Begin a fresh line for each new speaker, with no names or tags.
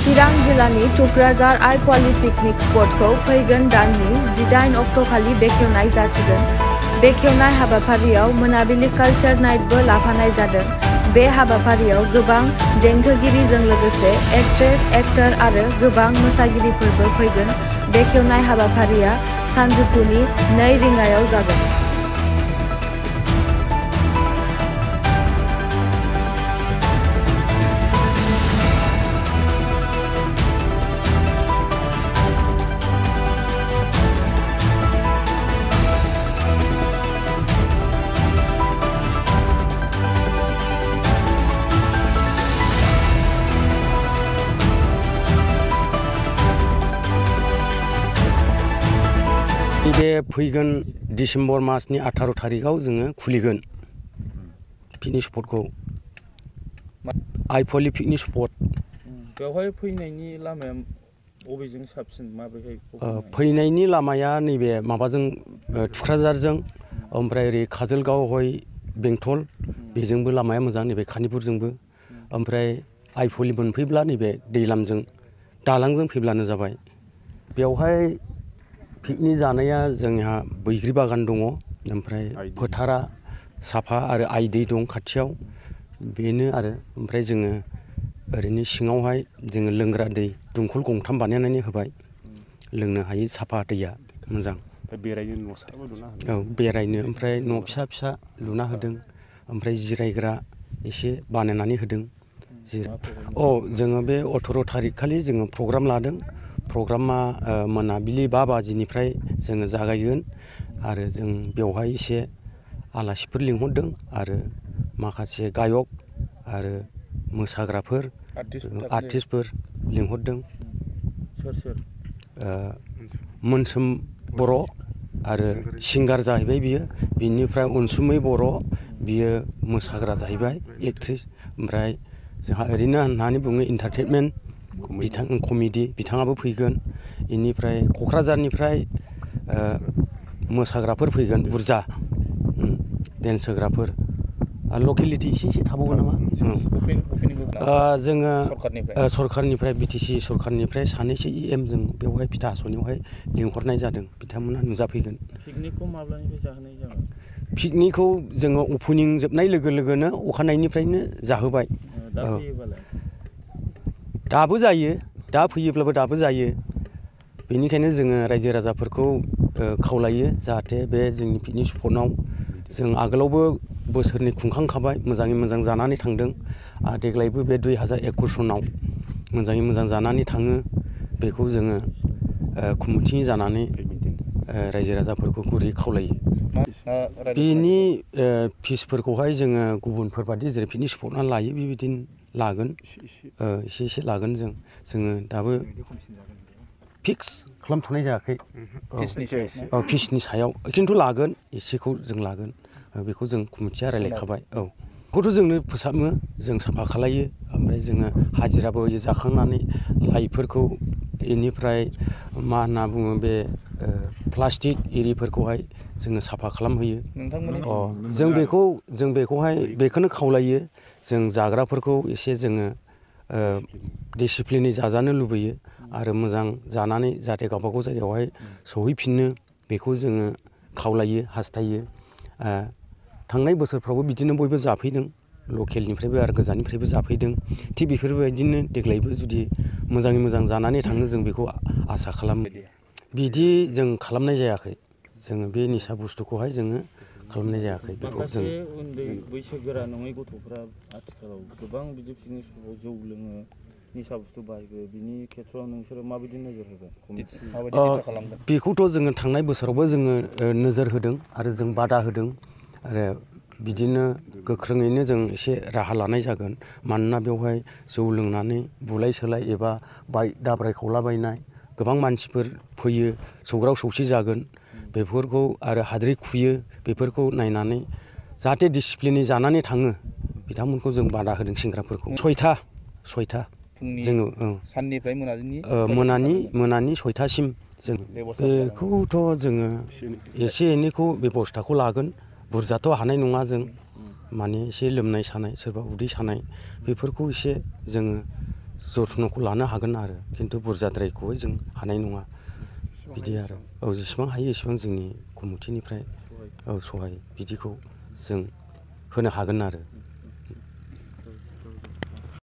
चिरां जिल्लानि टुक्राझार आइफवालि पिकनिक स्पटखौ फैगोन दाननि 18 अक्ट'खालि बेखेवनाय जासिगोन। बेखेवनाय हाबाफारियाव मोनाबिलि कालचार नाइटबो लाफानाय जादों। बे हाबाफारियाव गोबां देंखोगिरिजों लोगोसे एक्ट्रेस, एक्टर आरो गोबां मोसागिरिफोरबो फैगोन। बेखेवनाय हाबाफारिया सानजौफुनि 2 रिंगायाव जागोन।
बे फैगोन डिसेम्बर मासनि 18 तारिखआव जोङो खुलिगोन पिकनिक स्पटखौ। आइफवालि पिकनिक स्पट।
बेवहाय फैनायनि लामाया बबेजों साबसिन माबोरैहाय?
फैनायनि लामाया नैबे माबाजों टुक्राझारजों ओमफ्राय ओरै काजलगाव हय बेंटल बेजोंबो लामाया मोजां, नैबे खानिपुरजोंबो। ओमफ्राय आइफवालि मोनफैब्ला नैबे दैलामजों दालांजों फैब्लानो जाबाय। बेवहाय पिकनिक जानाया जोंहा बैग्रि बागान दङ, ओमफ्राय फोथारा साफा आरो आइ दै दं खाथियाव, बेनो आरो। ओमफ्राय जोङो ओरैनो सिङावहाय जोङो लोंग्रा दै दंखल गंथाम बानायनानै होबाय, लोंनो हायो साफा दैया मोजां।
बेरायनो न'साबो लुना होदों।
औ बेरायनो, ओमफ्राय न' फिसा फिसा लुना होदों, ओमफ्राय जिरायग्रा एसे बानायनानै होदों। जोङो बे 18 तारिख खालि जोङो प्रग्राम लादों। प्रग्रामा मोनाबिलि 5 बाजिनिफ्राय जोङो जागायगोन आरो जों बेवहाय एसे आलासिफोर लिंहरदों आरो माखासे गायक आरो मोसाग्राफोर आर्टिस्टफोर लिंहरदों।
सोर सोर?
मोनसोम बर' आरो सिंगार जाहैबाय बियो। बिनिफ्राय अनसुमै बर' बियो मोसाग्रा जाहैबाय, एक्ट्रेस। ओमफ्राय जोंहा ओरैनो होननानै बुङो एन्टारटेनमेन्ट कमेडि बिथाङाबो फैगोन। बेनिफ्राय क'क्राझारनिफ्राय मोसाग्राफोर फैगोन बुरजा, डेन्स होग्राफोर आरो लकेलिटि एसे थाबावगोन नामा? जोङो सरखारनिफ्राय BTC सरखारनिफ्राय सानैसो EM जों बेवहाय फिथा हास'नायावहाय लिंहरनाय जादों, बिथांमोना नुजाफैगोन।
पिकनिकखौ माब्लानिफ्राय जाहोनाय जागोन?
पिकनिकखौ जोङो अपेनिं जोबनाय लोगो लोगोनो अखानायनिफ्रायनो जाहोबाय।
दा फैयोबालाय?
दाबो जायो, दा फैयोब्लाबो दाबो जायो। बेनिखायनो जोङो रायजो राजाफोरखौ खावलायो जाहाथे बे जोंनि पिकनिक स्पटआव जों आगोलावबो बोसोरनै खुंखांखाबाय, मोजाङै मोजां जानानै थांदों। आरो देग्लायबो बे 2021 सनाव मोजाङै मोजां जानानै थाङो, बेखौ जोङो कमिटि जानानै रायजो राजाफोरखौ गुरै खावलायो। बेनि फिसफोरखौहाय जोङो गुबुनफोरबादि जेरै पिकनिक स्पटआ लायो बेबायदिनो लागोन, एसे एसे लागोन। जोङो दाबो फिक्स खालामथ'नाय जायाखै फिसनि सायाव, खिन्थु लागोन, एसेखौ जों लागोन। बेखौ जों कमिटिया रायज्लायखाबाय। बेखौथ' जोंनो फोसाबो, जों साफा खालायो, ओमफ्राय जोङो हाजिराबो होयो जाखांनानै लाइफोरखौ। बेनिफ्राय मा होनना बुङो बे प्लास्टिक एरिफोरखौहाय जोङो साफा खालामहोयो। जों बेखौहाय बेखौनो खावलायो, जों जाग्राफोरखौ एसे जोङो डिसिप्लिनै जाजानो लुबैयो आरो मोजां जानानै जाहाथे गावबागाव जायगायावहाय सहैफिनो, बेखौ जोङो खावलायो, हास्थायो। थांनाय बोसोरफ्रावबो बिदिनो बयबो जाफैदों, लकेलनिफ्रायबो आरो गोजाननिफ्रायबो जाफैदों। थिग बेफोरबायदिनो देग्लायबो जुदि मोजाङै मोजां जानानै थाङो जों बेखौ आसा खालामो। बिदि जों खालामनाय जायाखै, जोङो बे निसा बुस्थुखौहाय जोङो खालामनाय जायाखै।
माखासे उन्दै बैसोगोरा नङै गथ'फ्रा आथिखालाव गोबां बिदि पिकनिक स्पटआव जौ लोङो, निसा बुस्थु बाहायो। बिनि खेथ्रआव नोंसोरो माबायदि नोजोर होगोन? माबायदि दिथा खालामगोन? बेखौथ'
जोङो थांनाय बोसोरावबो जोङो नोजोर होदों आरो जों बादा होदों आरो बिदिनो गोख्रोङैनो जों एसे राहा लानाय जागोन। मानोना बेवहाय जौ लोंनानै बुलाय सोलाय एबा दाब्राय खावलाबायनाय गोबां मानसिफोर फैयो, सौग्राव सौसि जागोन। बेफोरखौ आरो हाद्रि खुयो, बेफोरखौ नायनानै जाहाथे डिसिप्लिनै जानानै थाङो बिथांमोनखौ जों बादा होदों। सेंग्राफोरखौ 6टा जोङो
साननिफ्राय
मोनानि 6टासिम जों बेखौथ' जोङो एसे एनैखौ बेब'स्थाखौ लागोन। बुरजाथ' हानाय नङा जों, माने एसे लोमनाय सानाय, सोरबा उदै सानाय, बेफोरखौ एसे जोङो जथ्न'खौ लानो हागोन आरो खिन्थु बुरजाद्रायखौहाय जों हानाय नङा बिदि आरो औ जेसेबां हायो एसेबां जोंनि कमिटिनिफ्राय औ सहाय बिदिखौ जों होनो हागोन आरो